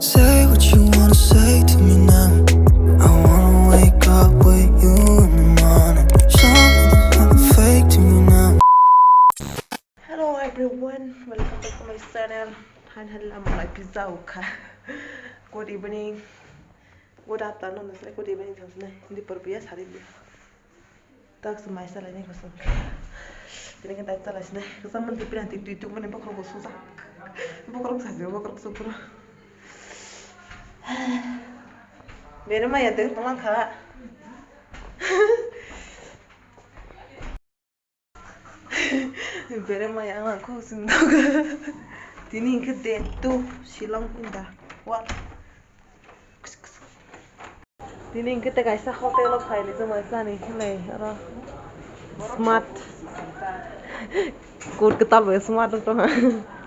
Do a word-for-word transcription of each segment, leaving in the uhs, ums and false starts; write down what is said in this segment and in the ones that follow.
Say what you wanna say to me now. I wanna wake up with you in the morning. Show me there's nothing fake to me now. Hello everyone, welcome back to my channel. Han han lam lai pizza ukha. Good evening. Good afternoon, good evening, hindi por biya sari biya. Tak se mai salai ni kosong. Tini kan tak salai sini. Kosong man tipi nanti tui tuk mani bokrok kosong sa. Bokrok sa je bokrok supro. Bere maya dek tonglang kha. Bere maya ang kho sing dog. Tini ke dek tu silong inda. What? Tini hwnkhe tei kaisa hotel o phaini chwng bai chani hinwi oro smart. Coat kwtal bai smart wng tongha.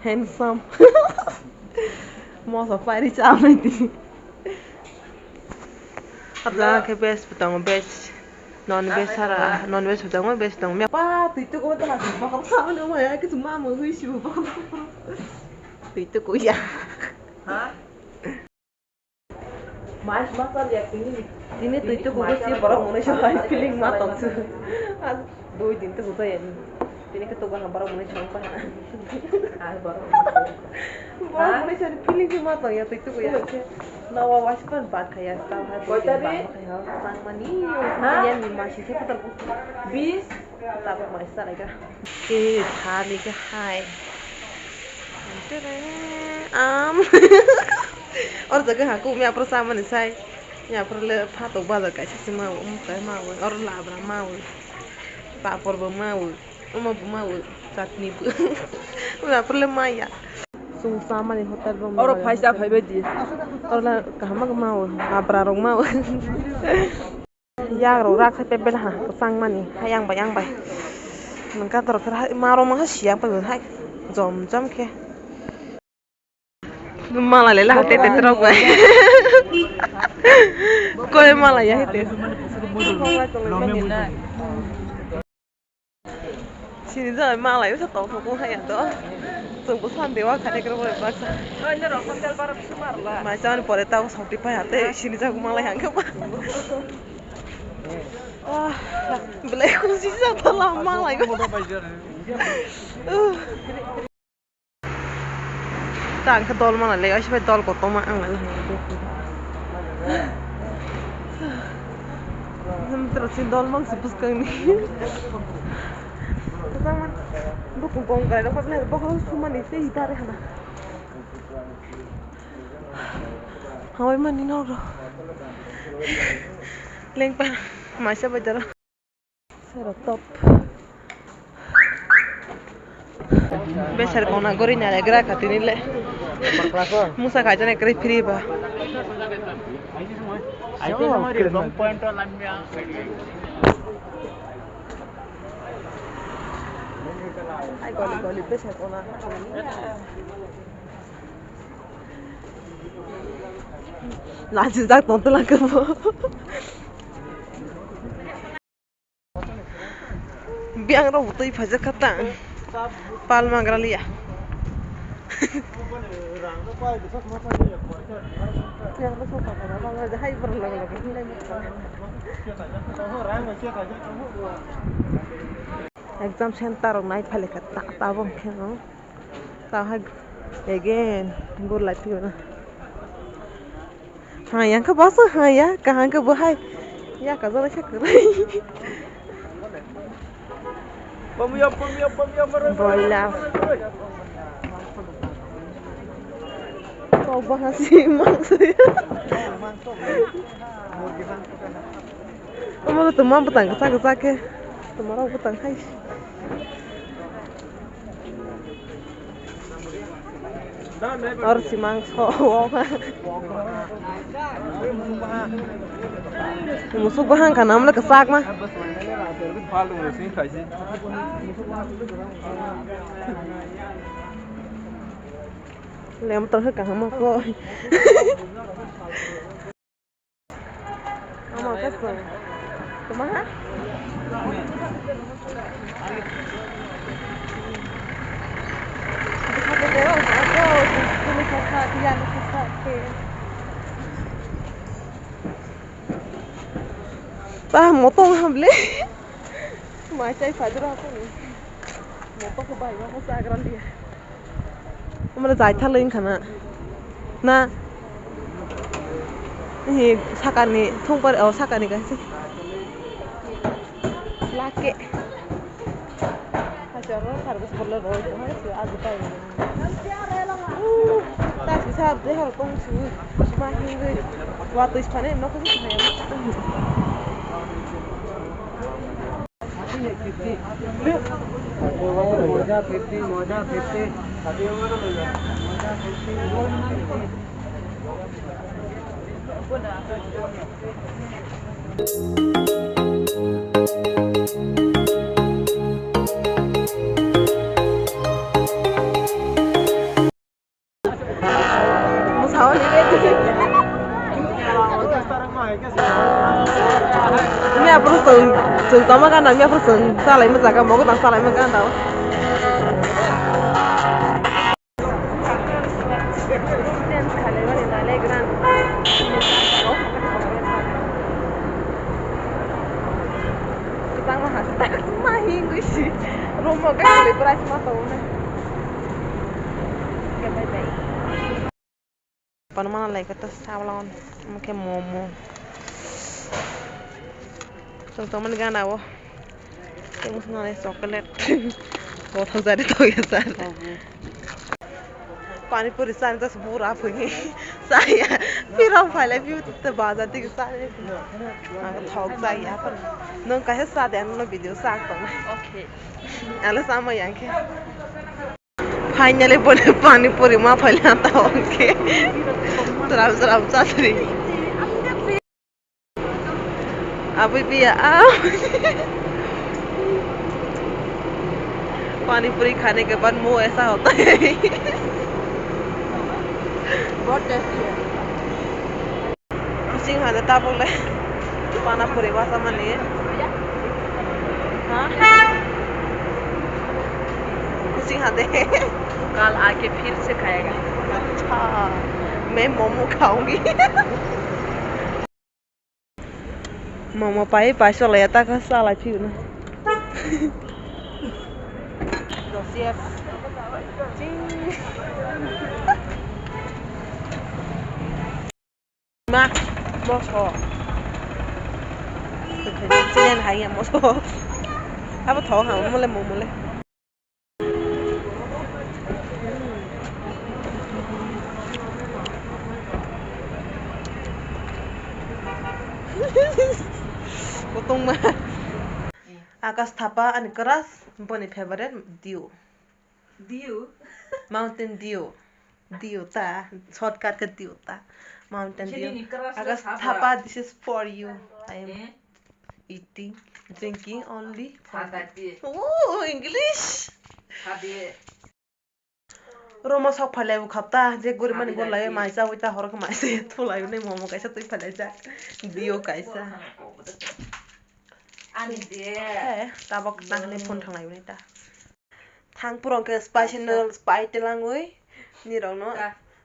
Handsome. Moso pairi cha nai di. Abla khe veg bo tongo, veg. Non veg sara, non veg bo tongo, veg tongo. Pa twi tuku tongha, bokhorok sa mano maya kichu ma mui hui sibo bokhorok. Twi tuku ya. Ha? Tini twi tuku si borok mwnwi so hai feeling ma tong su. Dui din tuku jaya ni. Tini khe tuku ha borok mwnwi so pa. Borok mwnwi so feeling ma tong ya twi tuku ya. Nawa wash pan bak khaya, tang ha twi tuku bak khaya. Tang mani, tini ani ma si se kotor. Bis. Tabuk mai salai kha. Tini thani kha hai. Tere, am. Or jaga ha ku mi apro samani sai. Mi apro le phatok bazar kaisa se mau, um, kai mau. Or labra mau. Papor bo mau. Omo bo mau. Chutney bo. Mi apro le maya. Sung samani hotel bo. Oro phaisa phaibai di. Or la kaham ma mau. Labra rok mau. Yagrok rak hai pebela ha kwchang mani hai yang bai yang bai. Nang katorok khe hai marok maha siyang pai hai jom jom khe. Malai le lahai tete rok bai. Koi malai ya hete. Sini jai malai usa tong thok hai ya to. Chung bo Sunday wa khani kro bai baksa. Mai chan pore ta sokti pai hate sini jago malai hang khe ba. Ah, belai khusi sa ta la malai. Ta ang khe dol mana le, aisi bai dol kotorma ang lai. Terus si dol mang si bwskang ni. Bukung kong kai rok le bokol sumani se itare hana. Hawai mani nok rok. Lengpa maisa bai dara. Sero top. Besar kona gori na le gra katini le. Musa kaisa na kre free ba. Ai goli goli besar kona. Lajijak tongtwlang khe bo. Biyang rok bo twi phaijak kha ta. Pal magra liya. Exam center rok nai phai kha ta, tabok khe no. Kahai again gurlai phiyona. Ha yang khe basa ha ya kahang khe bo hai ya ka jana khe kwrwi. Broiler. Kok bahasi mangsa ya. Omo no tongma bwtang kwchak kwchak khe tongma rok bwtang hai. Or simang so o kha. Musuk bahang kha namle kwchak ma. Lem tong kha kaham ko. Ama kasong. Kumaha? Ta motong hamle. Mai chai phai dura ko ni. Motong ko bai ma ko sagra liya. Amra jai thalai wngkha na. Na. Hi sakani thongpar, oh, sakani kaisa. Lake. Hacharo sargo solo roi ko hai se aju tai. Tas bisa de hal kong su. Ma hingui. Wa tu ispane no ko. Mia phuru chwng, chwng tongma gana, mia phuru chwng chalaima jaga, mogo tang chalaima gana. Kwbangma hasteo ma hingwi si room o khe kwlwi price ma tongo na. Bye bye. Panmana lai khe ta sabla on, omo khe momo. Chwng tongmani gana o. Tei mosna nai chocolate. Kothok jari to ya sar. Pani puri sani just bura phungi. Saya. Pira phailai piu te bajar dik sani. Ang thok jai ya pan. Nung kaisa sa de ang no video sa tong. Okay. Ala sama yang khe. Finally bole pani puri ma phailai ta hongke. Sram sram chatri. Abui biya, ah. पानी पूरी खाने के बाद मुंह ऐसा होता है। बहुत टेस्टी है। Kuching hade tabuk le. Pana puri basa mani. Ha? Kuching hade. कल आके फिर से खाएगा। अच्छा, मैं मोमो खाऊंगी। Momo pai pai cholai ya ta kha chalai phiyo na. Joseph. Ma, moso. Chini hai ya moso. Abo thong ha mo le momo le. Kotongma. Akash Thapa ani crush, boni favorite Dew. Dew? Mountain Dew. Dew ta, shortcut khe Dew ta. Mountain Dew. Chini crush Akash Thapa. Thapa, this is for you. I am Eh? Eating, drinking only for Thapa you. Oh, English. Thapa. Romo sok phalai bo khapta, je guri mani Abi gor lai lagi. Mai cha ui ta horo khe mai se thulai uni momo kaisa twi phalai jak. Dew kaisa. Ani de. He, tabok tang ni phone thang lai uni ta. Thang purong khe spicy noodles pai telangwi nirokno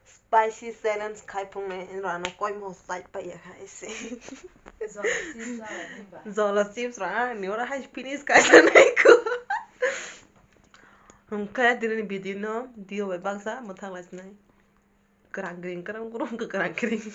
spicy challenge khai phungnai, nirokno koi mo sai pai ya khai se. Jolo chips rok ang ni oro hai finish kai sanai ko. Hwnkhe dinini video no Dew bai baksa mwthang lai sinai. Kwrang kring, kwrang kwrang, kwrang kring.